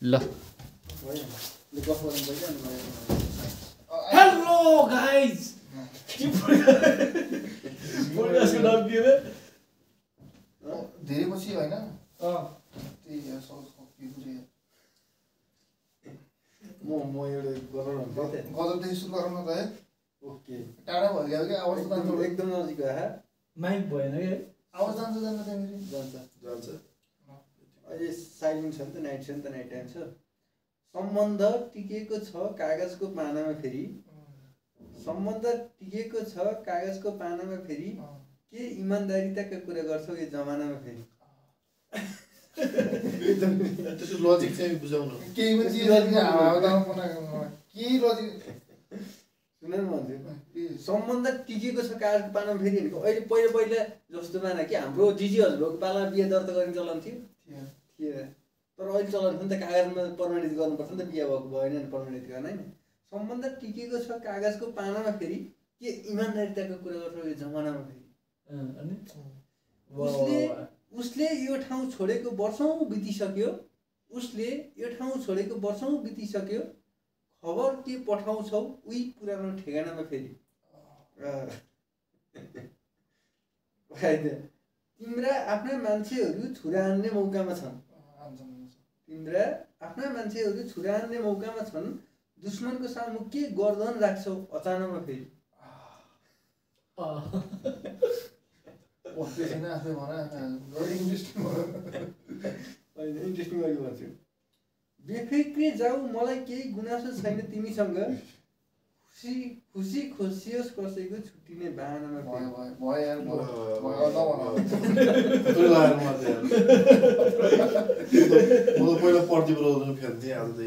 ल hello guys के पोडकास्टको नाम के रे धेरै पछि हैन त्यही के बुझे म एउटा गराउन भन्थे गजबदेखि सुरु गरौँ न त है ओके टाढा भइगयो कि आवाज जान्छ एकदम नजिक आयो माइक भएन के आवाज जान्छ त्यहाँनिर जान्छ अहिले साइलेन्ट छ नि त नाइट टाइम छ सम्बन्ध टिकेको छ कागजको पानामा फेरि सम्बन्ध टिकेको छ कागजको पानामा फेरि के इमानदारीताका कुरा गर्छौ यो जमानामा फेरि त्यसको लजिक चाहिँ बुझाउनु केही पनि के लजिक सुन न भन्छु सम्बन्ध टिकेको छ कागजको पानामा फेरि भनेको अहिले पहिला जस्तो माना कि हाम्रो जिजी हजुरको पालामा बिहे दर्ता गर्ने चलन थियो तर अहिले चलन थियो नि त कागजमा पर्मानेन्ट गर्नुपर्छ नि त बिहे भएको भएन नि पर्मानेन्ट गर्न होइन सम्बन्ध टिकेको छ कागजको पानामा फेरि के इमानदारीताको कुरा गर्छ यो जमानामा फेरि उसले यो ठाउँ छोडेको वर्षौँ बितिसक्यो खबर के पठाउँछौ उही पुरानो ठेगानामा फेरि तिम्रा आफ्ना मान्छेहरू छुरा हान्ने मौकामा छन् दुश्मनको सामु के गर्दन राख्छौ अचानकमा फेरि इन्ट्रेस्टिङ गरी भन्छु बेफिक्री जाऊ मलाई केही गुनासो छैन तिमीसँग खुसी खोसियोस् कसैको छुट्टिने बाहनामा पहिला पर्दि बोलाउनु फेरि आज